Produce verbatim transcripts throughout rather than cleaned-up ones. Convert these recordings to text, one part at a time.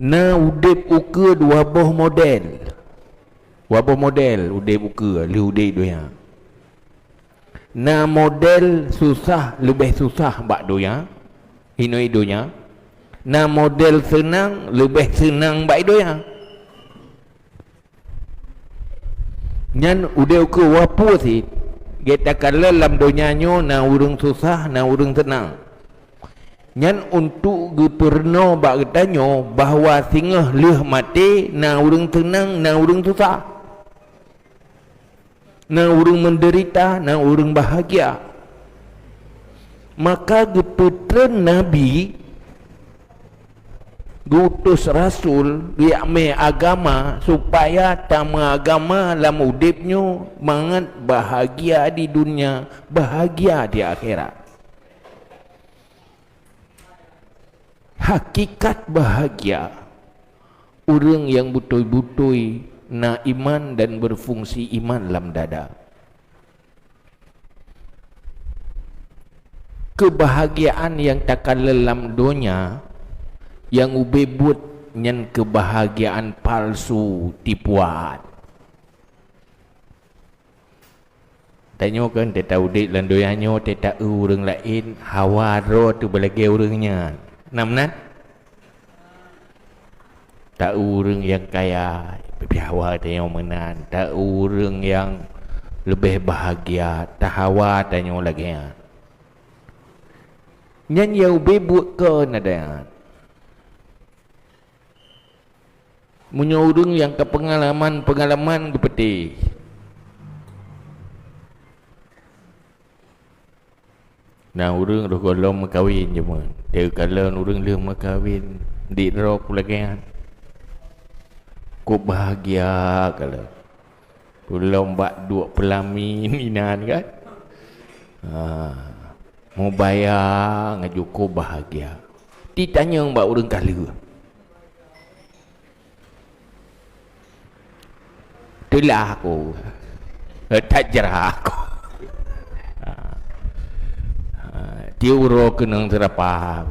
Na udeb ukeue dua boh model. Dua boh model udeb ukeue lheueh udeb donya. Na model susah, leubeh susah bak donya, inoe donya. Na model seunang, leubeh seunang bak donya. Nyan udeb ukeue wapu sit. Gét takalon lam donya nyoe na ureuëng susah, na ureuëng seunang. Nyan untuk geupeurunoe bak geutanyoe bahwa singoh lheueh maté na ureuëng seunang, na ureuëng susah. Na ureuëng meudeurita, na ureuëng bahagia. Maka geupeutreun nabi, geuutus rasul, geujak mé agama supaya tameuagama lam udeb nyoe mangat bahagia di donya, bahagia di akhirat. Hakikat bahagia, ureuëng nyang beutôi-beutôi na iman dan beufungsi iman lam dada. Keubahagiaan nyang takalon lam donya, nyang ubé buet nyan keubahagiaan palsu, tipuan. Tanyoe kan teuta udeb lam donya nyoe, teuta eu ureuëng laén, hawa droe teuh beulagée ureuëng nyan. Na meunan? Ta eu ureuëng nyang kaya, pih hawa tanyoe meunan. Ta eu ureuëng nyang leubeh bahagia, ta hawa tanyoe lagée nyan. Nyan nyang ubé buet kon adat. Meunyoe ureuëng nyang ka peungalaman-peungalaman geupeuteh, na ureuëng roh gohlom meukawen jameun, teukalon ureuëng lheueh meukawen, dik droe peulagée nyan. Kok bahagia kalon. Ulôn bak duek peulami inan kan. Ha. Mubaya ngon jukôb bahagia. Titanyong bak ureuëng kaleue. Teulah aku. Tajrah aku. Ha. Ha. Tiep uroe keunong seurapa.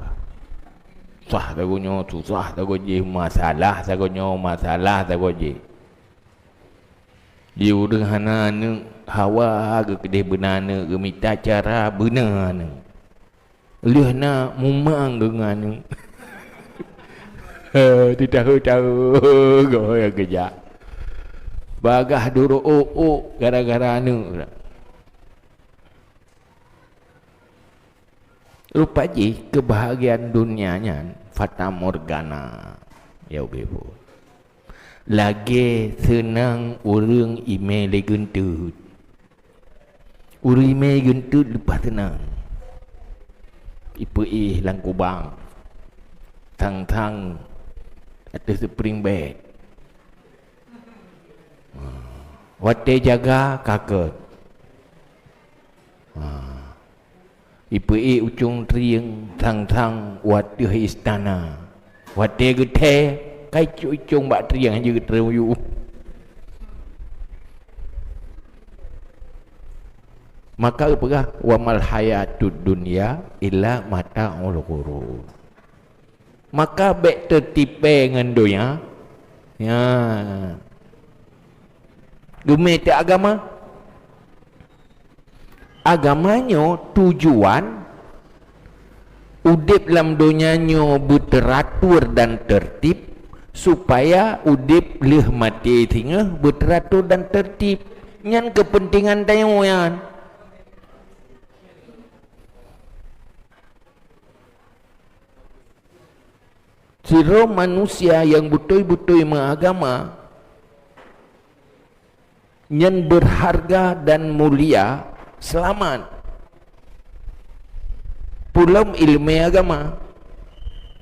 Susah lagoe nyoe, susah lagoe jih, masalah lagoe nyoe, masalah lagoe jih. Di ureuëng hana aneuëk, hawa geukeudeh beuna aneuëk, geumita cara beuna aneuëk. Lheueh na mumang geuh ngon aneuëk. Titahu-tahu goe nyang keujak. Bagah durok ôk-ôk gara-gara aneuëk. Rupa jih keubahagiaan dunia nyan fatamorgana, ya ubé buet. Lagée seunang ureuëng imé lé geunteut. Ureuëng imé geunteut leupah seunang. Ipeuéh lam kubang, thang-thang ateueh spring bed. Watée jaga kakot. Ha. Ipeuék ucong trieng thang-thang u ateueh istana. Watée geuthée, kai cok icong bak trieng hana geutreueng u yup. Maka geupeugah, "Wa mal hayatud dunya illa mata'ul ghurur." Maka bék teutipée ngon donya. Ya. Geumé teu agama. Agama nyoe tujuan udeb lam donya nyoe beuteratur dan tertib, supaya udeb lheueh maté singoh beuteratur dan tertib. Nyan keupeuntengan tanyoe nyan. Sidroe manusia nyang beutôi-beutôi meuagama, nyan beurharga dan mulia, seulamat. Peulom ileumé agama.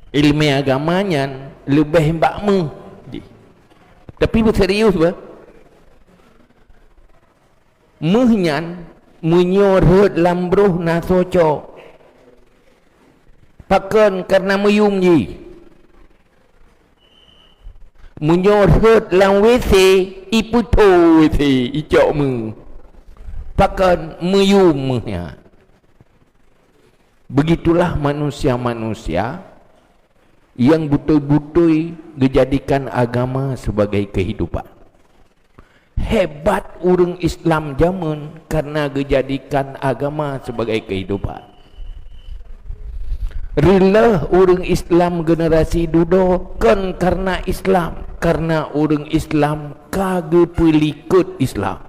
Ileumé agama nyan leubeh bak méuh. Tapi beuserius bah. Méuh nyan meunyoe rhot lam broh na soe cok. Pakon? Kareuna meuyum jih. Meunyoe rhot lam WC, ipeutho WC, icok méuh. Pakon? Meuyum méuh nyan. Begitulah manusia-manusia nyang beutôi-beutôi geujadikan agama sebagai kehidupan. Hebat ureuëng Islam jameun karena geujadikan agama sebagai kehidupan. Reuloh ureuëng Islam generasi dudoe kon karena Islam, karena ureuëng Islam ka geupeulikot Islam.